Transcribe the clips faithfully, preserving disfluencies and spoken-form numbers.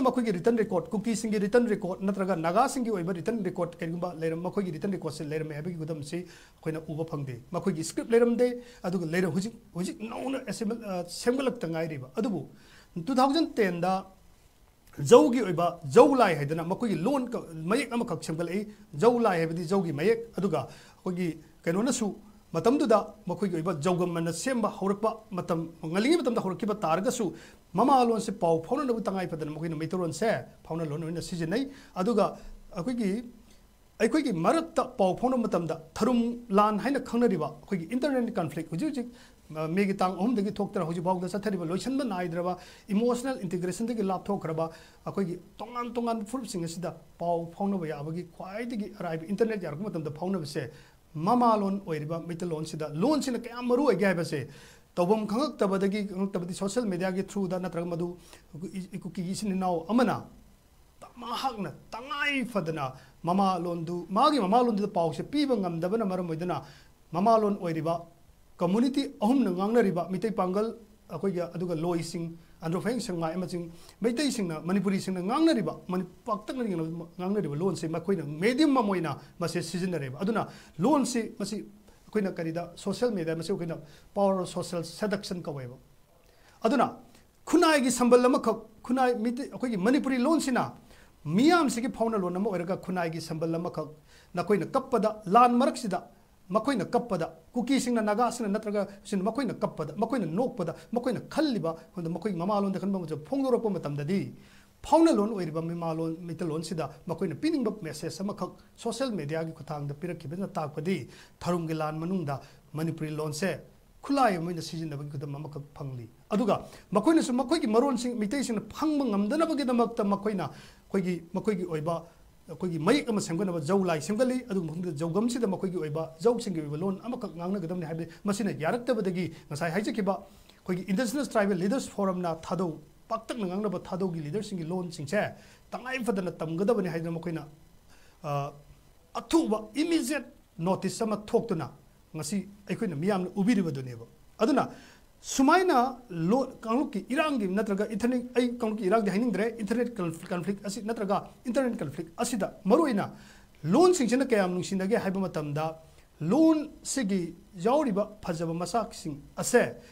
ꯃꯈꯣꯏꯒꯤ written record, ꯀꯨꯀꯤꯁꯤꯡꯒꯤ written record ꯅꯠꯇ꯭ꯔꯒ ꯅꯥꯒꯥꯁꯤꯡꯒꯤ ꯑꯣꯏꯕ written record ꯀꯔꯤꯒꯨꯝꯕ ꯂꯩꯔꯝ, ꯃꯈꯣꯏꯒꯤ written recordꯁꯦ ꯂꯩꯔꯝꯃꯦ ꯍꯥꯏꯕꯒꯤ ꯈꯨꯗꯝꯁꯤ ꯑꯩꯈꯣꯏꯅ ꯎꯕ ꯐꯪꯗꯦ꯫ ꯃꯈꯣꯏꯒꯤ script ꯂꯩꯔꯝꯗꯦ, ꯑꯗꯨꯒ ꯂꯩꯔ-, ꯍꯧꯖꯤꯛ, ꯍꯧꯖꯤꯛ ꯅꯧꯅ ꯑꯦꯁꯦꯝꯕꯜ-, ꯑ, ꯁꯦꯝꯒꯠꯂꯛꯇ ꯉꯥꯏꯔꯤꯕ꯫ ꯑꯗꯨꯕꯨ two thousand tenꯗ ꯖꯧꯒꯤ ꯑꯣꯏꯕ ꯖꯧ ꯂꯥꯏ ꯍꯥꯏꯗꯅ ꯃꯈꯣꯏꯒꯤ ꯂꯣꯟ ꯀ-, ꯃꯌꯦꯛ ꯑꯃꯈꯛ ꯁꯦꯝꯒꯠꯂꯛꯏ꯫ ꯖꯧ ꯂꯥꯏ ꯍꯥꯏꯕꯗꯤ ꯖꯧꯒꯤ ꯃꯌꯦꯛ, ꯑꯗꯨꯒ ꯑꯩꯈꯣꯏꯒꯤ ꯀꯩꯅꯣꯅꯁꯨ ꯃꯇꯝꯗꯨꯗ ꯃꯈꯣꯏꯒꯤ ꯑꯣꯏꯕ ꯖꯧꯒꯝꯃꯅ ꯁꯦꯝꯕ ꯍꯧꯔꯛꯄ ꯃꯇꯝ, ꯉꯜꯂꯤꯉꯩ ꯃꯇꯝꯗ ꯍꯧꯔꯛꯈꯤꯕ ꯇꯥꯔꯒꯁꯨ, ꯃꯃꯥ ꯂꯣꯟꯁꯦ ꯄꯥꯎ ꯐꯥꯎꯅꯅꯕ ꯇꯉꯥꯏ ꯐꯗꯅ ꯃꯈꯣꯏꯅ ꯃꯩꯇꯩꯂꯣꯟꯁꯦ ꯐꯥꯎꯅ ꯂꯣꯟ ꯑꯣꯏꯅ ꯁꯤꯖꯤꯟꯅꯩ꯫ ꯑꯗꯨꯒ ꯑꯩꯈꯣꯏꯒꯤ, ꯑꯩꯈꯣꯏꯒꯤ ꯃꯔꯛꯇ ꯄꯥꯎ ꯐꯥꯎꯅꯕ ꯃꯇꯝꯗ ꯊꯔꯨꯝ ꯂꯥꯟ ꯍꯥꯏꯅ ꯈꯪꯅꯔꯤꯕ ꯑꯩꯈꯣꯏꯒꯤ internal conflict, ꯍꯧꯖꯤꯛ ꯍꯧꯖꯤꯛ, ꯑ, ꯃꯦꯒꯤ ꯇꯥꯡ ꯑꯍꯨꯝꯗꯒꯤ ꯊꯣꯛꯇꯅ ꯍꯧꯖꯤꯛ ꯐꯥꯎꯗ ꯆꯠꯊꯔꯤꯕ ꯂꯣꯏꯁꯤꯟꯕ ꯅꯥꯏꯗ꯭ꯔꯕ emotional integrationꯗꯒꯤ ꯂꯥꯞꯊꯣꯛꯈ꯭ꯔꯕ ꯑꯩꯈꯣꯏꯒꯤ ꯇꯣꯉꯥꯟ ꯇꯣꯉꯥꯟꯕ ꯐꯨꯔꯨꯞꯁꯤꯡ ꯑꯁꯤꯗ ꯄꯥꯎ ꯐꯥꯎꯅꯕ ꯌꯥꯕꯒꯤ ꯈ꯭ꯋꯥꯏꯗꯒꯤ ꯑꯔꯥꯏꯕ internet ꯌꯥꯔꯛꯄ ꯃꯇꯝꯗ ꯐꯥꯎꯅꯕꯁꯦ ꯃꯃꯥꯂꯣꯟ ꯑꯣꯏꯔꯤꯕ ꯃꯩꯇꯩꯂꯣꯟꯁꯤꯗ, ꯂꯣꯟꯁꯤꯅ ꯀꯌꯥꯝ ꯃꯔꯨ ꯑꯣꯏꯒꯦ ꯍꯥꯏꯕꯁꯦ ꯇꯧꯐꯝ ꯈꯪꯉꯛꯇꯕꯗꯒꯤ, ꯈꯪꯉꯛꯇꯕꯗꯤ social mediaꯒꯤ throughꯗ ꯅꯠꯇ꯭ꯔꯒ ꯃꯗꯨ ꯀꯨꯀꯤ-, ꯀꯨꯀꯤꯒꯤ ꯏꯆꯤꯟ ꯏꯅꯥꯎ ꯑꯃꯅ ꯃꯍꯥꯛꯅ ꯇꯉꯥꯏ ꯐꯗꯅ ꯃꯃꯥꯂꯣꯟꯗꯨ, ꯃꯥꯒꯤ ꯃꯃꯥꯂꯣꯟꯗꯨꯗ ꯄꯥꯎꯁꯦ ꯄꯤꯕ ꯉꯝꯗꯕꯅ ꯃꯔꯝ ꯑꯣꯏꯗꯨꯅ ꯃꯃꯥꯂꯣꯟ ꯑꯣꯏꯔꯤꯕ community ꯑꯍꯨꯝꯅ ꯉꯥꯡꯅꯔꯤꯕ ꯃꯤꯇꯩ ꯄꯥꯡꯒꯜ, ꯑꯩꯈꯣꯏꯒꯤ, ꯑꯗꯨꯒ ꯂꯣꯏꯁꯤꯡ, ꯑꯟꯗ꯭ꯔꯣꯐꯦꯡ ꯁꯦꯡꯃꯥꯏ ꯑꯃꯁꯨꯡ ꯃꯩꯇꯩꯁꯤꯡꯅ, ꯃꯅꯤꯄꯨꯔꯤꯁꯤꯡꯅ ꯉꯥꯡꯅꯔꯤꯕ, ꯃꯅꯤ-, ꯄꯥꯛꯇꯛꯅꯅ ꯉꯥꯡꯅꯔꯤꯕ ꯂꯣꯟꯁꯦ ꯃꯈꯣꯏꯅ medium ꯑꯃ ꯑꯣꯏꯅ ꯃꯁꯦ ꯁꯤꯖꯤꯟꯅꯔꯦꯕ꯫ ꯑꯗꯨꯅ ꯂꯣꯟꯁꯤ ꯃꯁꯤ ꯑꯩꯈꯣꯏꯅ ꯀꯔꯤꯗ, social media, ꯃꯁꯤ ꯑꯩꯈꯣꯏꯅ power of social seduction ꯀꯧꯋꯦꯕ꯫ ꯑꯗꯨꯅ ꯈꯨꯟꯅꯥꯏꯒꯤ ꯁꯝꯕꯜ ꯑꯃꯈꯛ, ꯈꯨꯟꯅꯥꯏ ꯃꯤꯇꯩ-, ꯑꯩꯈꯣꯏꯒꯤ ꯃꯅꯤꯄꯨꯔꯤ ꯂꯣꯟꯁꯤꯅ ꯃꯤꯌꯥꯝꯁꯤꯒꯤ ꯐꯥꯎꯅ ꯂꯣꯟ ꯑꯃ ꯑꯣꯏꯔꯒ ꯈꯨꯟꯅꯥꯏꯒꯤ ꯁꯝꯕꯜ ꯑꯃꯈꯛ, ꯅꯈꯣꯏꯅ ꯀꯞꯄꯗ, ꯂꯥꯟ ꯃꯔꯛꯁꯤꯗ ꯃꯈꯣꯏꯅ ꯀꯞꯄꯗ, ꯀꯨꯀꯤꯁꯤꯡꯅ, ꯅꯥꯒꯥꯁꯤꯡꯅ ꯅꯠꯇ꯭ꯔꯒ ꯁꯤꯅ ꯃꯈꯣꯏꯅ ꯀꯞꯄꯗ, ꯃꯈꯣꯏꯅ ꯅꯣꯛꯄꯗ, ꯃꯈꯣꯏꯅ ꯈꯜꯂꯤꯕ, ꯃꯈꯣꯏꯒꯤ ꯃꯃꯥꯂꯣꯟꯗ ꯈꯟꯕ ꯑꯃꯁꯨ ꯐꯣꯡꯗꯣꯔꯛꯄ ꯃꯇꯝꯗꯗꯤ, ꯐꯥꯎꯅ ꯂꯣꯟ ꯑꯣꯏꯔꯤꯕ ꯃꯤꯃꯥꯂꯣꯟ, ꯃꯩꯇꯩꯂꯣꯟꯁꯤꯗ ꯃꯈꯣꯏꯅ ꯄꯤꯅꯤꯡꯕ message ꯑꯃꯈꯛ social mediaꯒꯤ ꯈꯨꯠꯊꯥꯡꯗ ꯄꯤꯔꯛꯈꯤꯕꯅ ꯇꯥꯛꯄꯗꯤ ꯊꯔꯨꯝꯒꯤ ꯂꯥꯟ ꯃꯅꯨꯡꯗ ꯃꯅꯤꯄꯨꯔꯤ ꯂꯣꯟꯁꯦ ꯈꯨꯠꯂꯥꯏ ꯑꯃ ꯑꯣꯏꯅ ꯁꯤꯖꯤꯟꯅꯕꯒꯤ ꯈꯨꯗꯝ ꯑꯃꯈꯛ ꯐꯪꯂꯤ꯫ ꯑꯗꯨꯒ ꯃꯈꯣꯏꯅꯁꯨ ꯃꯈꯣꯏꯒꯤ ꯃꯔꯣꯟꯁꯤꯡ ꯃꯤꯇꯩꯁꯤꯡꯅ ꯈꯪꯕ ꯉꯝꯗꯅꯕꯒꯤꯗꯃꯛꯇ ꯃꯈꯣꯏꯅ ꯑꯩꯈꯣꯏꯒꯤ, ꯃꯈꯣꯏꯒꯤ ꯑꯣꯏꯕ ꯑꯩꯈꯣꯏꯒꯤ ꯃꯌꯦꯛ ꯑꯃ ꯁꯦꯝꯒꯠꯅꯕ ꯖꯧ ꯂꯥꯏ ꯁꯦꯝꯒꯠꯂꯤ꯫ ꯑꯗꯨꯒ ꯃꯇꯨꯡꯗ ꯖꯧꯒꯝꯁꯤꯗ ꯃꯈꯣꯏꯒꯤ ꯑꯣꯏꯕ ꯖꯧꯁꯤꯡꯒꯤ ꯑꯣꯏꯕ ꯂꯣꯟ ꯑꯃꯈꯛ ꯉꯥꯡꯅꯒꯗꯕꯅꯤ ꯍꯥꯏꯕꯗꯤ ꯃꯁꯤꯅ ꯌꯥꯔꯛꯇꯕꯗꯒꯤ ꯉꯁꯥꯏ ꯍꯥꯏꯖꯈꯤꯕ ꯑꯩꯈꯣꯏꯒꯤ Indigenous Tribal Leaders Forumꯅ ꯊꯥꯗꯧ, ꯄꯥꯛꯇꯛꯅ ꯉꯥꯡꯅꯕ ꯊꯥꯗꯧꯒꯤ leaderꯁꯤꯡꯒꯤ ꯂꯣꯟꯁꯤꯡꯁꯦ ꯇꯉꯥꯏ ꯐꯗꯅ ꯇꯝꯒꯗꯕꯅꯤ ꯍꯥꯏꯗꯅ ꯃꯈꯣꯏꯅ, ꯑ, ꯑꯊꯨꯕ immediate notice ꯑꯃ ꯊꯣꯛꯇꯨꯅ ꯉꯁꯤ ꯑꯩꯈꯣꯏꯅ ꯃꯤꯌꯥꯝꯅ ꯎꯕꯤꯔꯤꯕꯗꯨꯅꯦꯕ꯫ ꯑꯗꯨꯅ ꯁꯨꯃꯥꯏꯅ ꯂꯣ ꯀꯥꯡꯂꯨꯞꯀꯤ ꯏꯔꯥꯡꯒꯤ ꯅꯠꯇ꯭ꯔꯒ ꯏꯟꯇꯔꯅꯦꯠ, ꯑꯩ ꯀꯥꯡꯂꯨꯞꯀꯤ ꯏꯔꯥꯡꯗꯤ ꯍꯥꯏꯅꯤꯡꯗ꯭ꯔꯦ, ꯏꯟꯇꯔꯅꯦꯠ ꯀꯟꯐ꯭ꯂꯤꯛ ꯑꯁꯤ ꯅꯠꯇ꯭ꯔꯒ ꯏꯟꯇꯔꯅꯦꯠ ꯀꯟꯐ꯭ꯂꯤꯛ ꯑꯁꯤꯗ ꯃꯔꯨꯑꯣꯏꯅ ꯂꯣꯟꯁꯤꯡꯁꯤꯅ ꯀꯌꯥꯝ ꯅꯨꯡꯁꯤꯅꯒꯦ ꯍꯥꯏꯕ ꯃꯇꯝꯗ, ꯂꯣꯟꯁꯤꯒꯤ ꯌꯥꯎꯔꯤꯕ ꯐꯖꯕ ꯃꯆꯥꯛꯁꯤꯡ ꯑꯁꯦ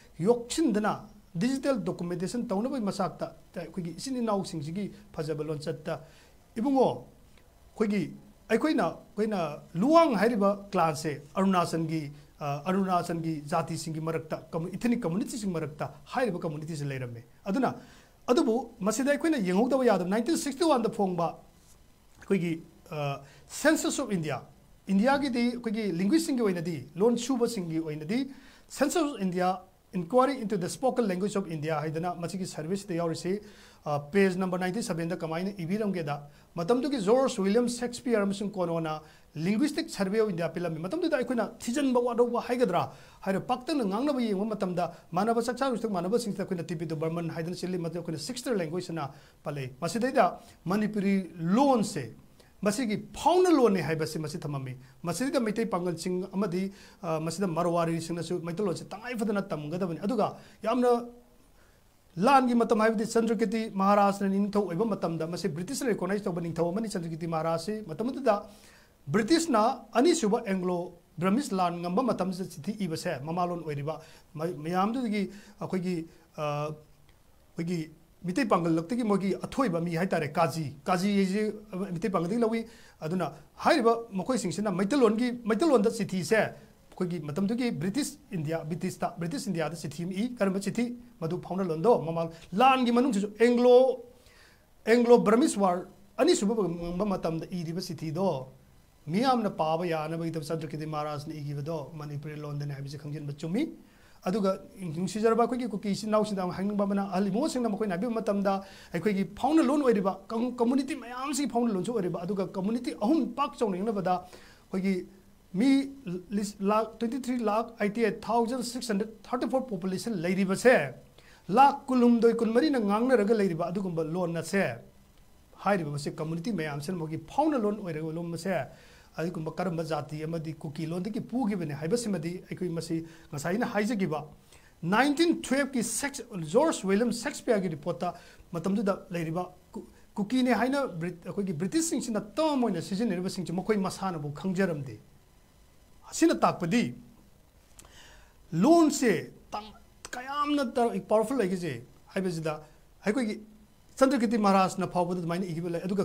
ꯌꯣꯛꯁꯤꯟꯗꯅ ꯗꯤꯖꯤꯇꯦꯜ ꯗꯣꯀꯨꯃꯦꯟꯇꯦꯁꯟ ꯇꯧꯅꯕꯒꯤ ꯃꯆꯥꯛꯇ ꯑꯩꯈꯣꯏꯒꯤ ꯏꯆꯤꯟ ꯏꯅꯥꯎꯁꯤꯡꯁꯤꯒꯤ ꯐꯖꯕ ꯂꯣꯟꯆꯠꯇ, ꯏꯕꯨꯡꯉꯣ, ꯑꯩꯈꯣꯏꯒꯤ, ꯑꯩꯈꯣꯏꯅ ꯑꯩꯈꯣꯏꯅ ꯂꯨꯋꯥꯡ ꯍꯥꯏꯔꯤꯕ ꯀ꯭ꯂꯥꯟꯁꯦ ꯑꯔꯨꯅꯥꯆꯜꯒꯤ, ꯑ, ꯑꯔꯨꯅꯥꯆꯜꯒꯤ ꯖꯥꯇꯤꯁꯤꯡꯒꯤ ꯃꯔꯛꯇ, ꯀꯝꯃꯨ-, ꯏꯊꯅꯤꯛ ꯀꯝꯃꯨꯅꯤꯇꯤꯁꯤꯡ ꯃꯔꯛꯇ ꯍꯥꯏꯔꯤꯕ ꯀꯝꯃꯨꯅꯤꯇꯤꯁꯦ ꯂꯩꯔꯝꯃꯦ꯫ ꯑꯗꯨꯅ, ꯑꯗꯨꯕꯨ ꯃꯁꯤꯗ ꯑꯩꯈꯣꯏꯅ ꯌꯦꯡꯍꯧꯗꯕ ꯌꯥꯗꯕ, ꯅꯥꯏꯟꯇꯤꯟ ꯁꯤꯛꯁꯇꯤ ꯋꯥꯟꯗ ꯐꯣꯡꯕ ꯑꯩꯈꯣꯏꯒꯤ, ꯑ, Census of India, ꯏꯟꯗꯤꯌꯥꯒꯤꯗꯤ ꯑꯩꯈꯣꯏꯒꯤ ꯂꯤꯡꯒ꯭ꯋꯤꯁꯁꯤꯡꯒꯤ ꯑꯣꯏꯅꯗꯤ, ꯂꯣꯟ ꯁꯨꯕꯁꯤꯡꯒꯤ ꯑꯣꯏꯅꯗꯤ, Census of India, Inquiry into the Spoken Language of India ꯍꯥꯏꯗꯅ ꯃꯁꯤꯒꯤ ꯁꯔꯚꯦꯁꯤꯗ ꯌꯥꯎꯔꯤꯁꯤ, ꯑ, ꯄꯦꯖ ꯅꯝꯕꯔ ꯅꯥꯏꯟꯇꯤ ꯁꯚꯦꯟꯗ ꯀꯃꯥꯏꯅ ꯏꯕꯤꯔꯝꯒꯦꯗ, ꯃꯇꯝꯗꯨꯒꯤ ꯖꯣꯔꯖ ꯋꯤꯂꯤꯌꯝ ꯁꯦꯛꯁꯄꯤꯌꯔ ꯑꯃꯁꯨꯡ ꯀꯣꯅꯣꯅ Linguistic Survey of India ꯄꯤꯔꯝꯃꯤ꯫ ꯃꯇꯝꯗꯨꯗ ꯑꯩꯈꯣꯏꯅ ꯊꯤꯖꯤꯟꯕ ꯋꯥꯠꯍꯧꯕ ꯍꯥꯏꯒꯗ꯭ꯔꯥ, ꯍꯥꯏꯔ ꯄꯥꯛꯇꯛꯅ ꯉꯥꯡꯅꯕ ꯌꯦꯡꯕ ꯃꯇꯝꯗ ꯃꯥꯟꯅꯕ ꯆꯥꯛꯆꯥ ꯌꯨꯊꯛ ꯃꯥꯟꯅꯕꯁꯤꯡꯁꯤꯗ ꯑꯩꯈꯣꯏꯅ ꯇꯤꯕꯤꯇꯣ ꯕꯔꯃꯟ ꯍꯥꯏꯗꯅ ꯆꯦꯜꯂꯤ, ꯃꯗꯨ ꯑꯩꯈꯣꯏꯅ sister language ꯑꯅ ꯄꯜꯂꯤ꯫ ꯃꯁꯤꯗꯩꯗ ꯃꯅꯤꯄꯨꯔꯤ ꯂꯣꯟꯁꯦ ꯃꯁꯤꯒꯤ ꯐꯥꯎꯅ ꯂꯣꯟꯅꯤ ꯍꯥꯏꯕꯁꯤ ꯃꯁꯤ ꯊꯝꯃꯝꯃꯤ꯫ ꯃꯁꯤꯗ ꯃꯩꯇꯩ ꯄꯥꯉꯜꯁꯤꯡ ꯑꯃꯗꯤ, ꯑ, ꯃꯁꯤꯗ ꯃꯔꯋꯥꯔꯤꯁꯤꯡꯅꯁꯨ ꯃꯩꯇꯩꯂꯣꯟꯁꯦ ꯇꯉꯥꯏ ꯐꯗꯅ ꯇꯝꯒꯗꯕꯅꯤ꯫ ꯑꯗꯨꯒ ꯌꯥꯝꯅ ꯂꯥꯟꯒꯤ ꯃꯇꯝ ꯍꯥꯏꯕꯗꯤ ꯆꯟꯗ꯭ꯔꯀꯤꯇꯤ ꯃꯍꯥꯔꯥꯖꯅ ꯅꯤꯡꯊꯧ ꯑꯣꯏꯕ ꯃꯇꯝꯗ ꯃꯁꯤ ꯕ꯭ꯔꯤꯇꯤꯁꯅ ꯔꯤꯀꯣꯛꯅꯥꯏꯖ ꯇꯧꯕ ꯅꯤꯡꯊꯧ ꯑꯃꯅꯤ ꯆꯟꯗ꯭ꯔꯀꯤꯇꯤ ꯃꯍꯥꯔꯥꯖꯁꯤ꯫ ꯃꯇꯝꯗꯨꯗ ꯕ꯭ꯔꯤꯇꯤꯁꯅ ꯑꯅꯤꯁꯨꯕ ꯑꯦꯡꯒ꯭ꯂꯣ ꯕ꯭ꯔꯃꯤꯁ ꯂꯥꯟ ꯉꯝꯕ ꯃꯇꯝꯁꯤꯗ ꯆꯤꯊꯤ ꯏꯕꯁꯦ ꯃꯃꯥꯂꯣꯟ ꯑꯣꯏꯔꯤꯕ ꯃ-, ꯃꯌꯥꯝꯗꯨꯗꯒꯤ ꯑꯩꯈꯣꯏꯒꯤ, ꯑ, ꯑꯩꯈꯣꯏꯒꯤ ꯃꯤꯇꯩ ꯄꯥꯡꯒꯜꯂꯛꯇꯒꯤ ꯃꯣꯏꯒꯤ ꯑꯊꯣꯏꯕ ꯃꯤ ꯍꯥꯏꯇꯥꯔꯦ, ꯀꯥꯖꯤ, ꯀꯥꯖꯤ ꯍꯥꯏꯁꯦ ꯃꯤꯇꯩ ꯄꯥꯡꯒꯜꯗꯒꯤ ꯂꯧꯏ꯫ ꯑꯗꯨꯅ ꯍꯥꯏꯔꯤꯕ ꯃꯈꯣꯏꯁꯤꯡꯁꯤꯅ ꯃꯩꯇꯩꯂꯣꯟꯒꯤ, ꯃꯩꯇꯩꯂꯣꯟꯗ ꯆꯤꯊꯤꯁꯦ ꯑꯩꯈꯣꯏꯒꯤ ꯃꯇꯝꯗꯨꯒꯤ ꯕ꯭ꯔꯤꯇꯤꯁ ꯏꯟꯗꯤꯌꯥ, ꯕ꯭ꯔꯤꯇꯤꯁꯇ, ꯕ꯭ꯔꯤꯇꯤꯁ ꯏꯟꯗꯤꯌꯥꯗ ꯆꯤꯊꯤ ꯑꯃ ꯏ꯫ ꯀꯔꯝꯕ ꯆꯤꯊꯤ? ꯃꯗꯨ ꯐꯥꯎꯅ ꯂꯣꯟꯗꯣ ꯃꯃꯥꯡ ꯂꯥꯟꯒꯤ ꯃꯅꯨꯡꯁꯤꯁꯨ ꯑꯦꯡꯒ꯭ꯂꯣ, ꯑꯦꯡꯒ꯭ꯂꯣ ꯕꯔꯃꯤꯁ ꯋꯥꯔ ꯑꯅꯤꯁꯨꯕ ꯉꯝꯕ ꯃꯇꯝꯗ ꯏꯔꯤꯕ ꯆꯤꯊꯤꯗꯣ ꯃꯤꯌꯥꯝꯅ ꯄꯥꯕ ꯌꯥꯅꯕꯒꯤꯗꯃꯛ ꯆꯟꯗ꯭ꯔꯀꯤꯇꯤ ꯃꯍꯥꯔꯥꯖꯅ ꯏꯈꯤꯕꯗꯣ ꯃꯅꯤꯄꯨꯔꯤ ꯂꯣꯟꯗꯅꯤ ꯍꯥꯏꯕꯁꯤ ꯈꯪꯖꯤꯟꯕ ꯆꯨꯝꯃꯤ꯫ ꯑꯗꯨꯒ ꯅꯨꯡꯁꯤꯖꯔꯕ ꯑꯩꯈꯣꯏꯒꯤ ꯀꯨꯀꯤ ꯏꯆꯤꯟ ꯏꯅꯥꯎꯁꯤꯡꯗ ꯑꯃꯨꯛ ꯍꯥꯏꯅꯤꯡꯕ ꯑꯃꯅ, ꯑꯍꯜ ꯏꯃꯨꯡꯁꯤꯡꯅ ꯃꯈꯣꯏꯅ ꯍꯥꯏꯕꯤꯕ ꯃꯇꯝꯗ, ꯑꯩꯈꯣꯏꯒꯤ ꯐꯥꯎꯅ ꯂꯣꯟ ꯑꯣꯏꯔꯤꯕ ꯀꯝ-, ꯀꯝꯃꯨꯅꯤꯇꯤ ꯃꯌꯥꯝꯁꯤꯒꯤ ꯐꯥꯎꯅ ꯂꯣꯟꯁꯨ ꯑꯣꯏꯔꯤꯕ, ꯑꯗꯨꯒ ꯀꯝꯃꯨꯅꯤꯇꯤ ꯑꯍꯨꯝ ꯄꯥꯛ ꯆꯥꯎꯅ ꯌꯦꯡꯅꯕꯗ ꯑꯩꯈꯣꯏꯒꯤ ꯃꯤ ꯂꯤꯁ-, lakh twenty three lakh eighty eight thousand six hundred thirty four population ꯂꯩꯔꯤꯕꯁꯦ, ꯂꯥꯈ ꯀꯨꯟꯍꯨꯝꯗꯣꯏ, ꯀꯨꯟꯃꯔꯤꯅ ꯉꯥꯡꯅꯔꯒ ꯂꯩꯔꯤꯕ ꯑꯗꯨꯒꯨꯝꯕ ꯂꯣꯟ ꯑꯁꯦ, ꯍꯥꯏꯔꯤꯕ ꯃꯁꯤ ꯀꯝꯃꯨꯅꯤꯇꯤ ꯃꯌꯥꯝꯁꯤꯅ ꯃꯣꯏꯒꯤ ꯐꯥꯎꯅ ꯂꯣꯟ ꯑꯣꯏꯔꯒ ꯂꯣꯟꯕꯁꯦ, ꯑꯗꯨꯒꯨꯝꯕ ꯀꯔꯝꯕ ꯖꯥꯇꯤ ꯑꯃꯗꯤ ꯀꯨꯀꯤ ꯂꯣꯟꯗꯒꯤ ꯄꯨꯈꯤꯕꯅꯤ ꯍꯥꯏꯕꯁꯤꯃꯗꯤ ꯑꯩꯈꯣꯏ ꯃꯁꯤ ꯉꯁꯥꯏ ꯑꯩꯅ ꯍꯥꯏꯖꯈꯤꯕ ꯅꯥꯏꯟꯇꯤꯟ ꯇꯨꯋꯦꯜꯐꯀꯤ ꯁꯦꯛꯁ ꯖꯣꯔꯖ ꯋꯤꯂꯤꯌꯝ ꯁꯦꯛꯁꯄꯤꯌꯔꯒꯤ ꯔꯤꯄꯣꯔꯠꯇ ꯃꯇꯝꯗꯨꯗ ꯂꯩꯔꯤꯕ ꯀꯨ- ꯀꯨꯀꯤꯅꯦ ꯍꯥꯏꯅ ꯕ꯭ꯔꯤꯠ ꯑꯩꯈꯣꯏꯒꯤ ꯕ꯭ꯔꯤꯇꯤꯁꯁꯤꯡꯁꯤꯅ ꯇꯔꯝ ꯑꯣꯏꯅ ꯁꯤꯖꯤꯟꯅꯔꯤꯕꯁꯤꯡꯁꯦ ꯃꯈꯣꯏ ꯃꯁꯥꯅꯕꯨ ꯈꯪꯖꯔꯝꯗꯦ꯫ ꯑꯁꯤꯅ ꯇꯥꯛꯄꯗꯤ ꯂꯣꯟꯁꯦ ꯇꯥꯡ- ꯀꯌꯥꯝꯅ ꯄꯥꯋꯔꯐꯨꯜ ꯂꯩꯒꯦꯁꯦ ꯍꯥꯏꯕꯁꯤꯗ ꯑꯩꯈꯣꯏꯒꯤ ꯆꯟꯗ꯭ꯔꯀꯤꯔꯇꯤ ꯃꯍꯥꯔꯥꯖꯅ ꯐꯥꯎꯕꯗ ꯑꯗꯨꯃꯥꯏꯅ ꯏꯈꯤꯕ ꯂꯩ꯫ ꯑꯗꯨꯒ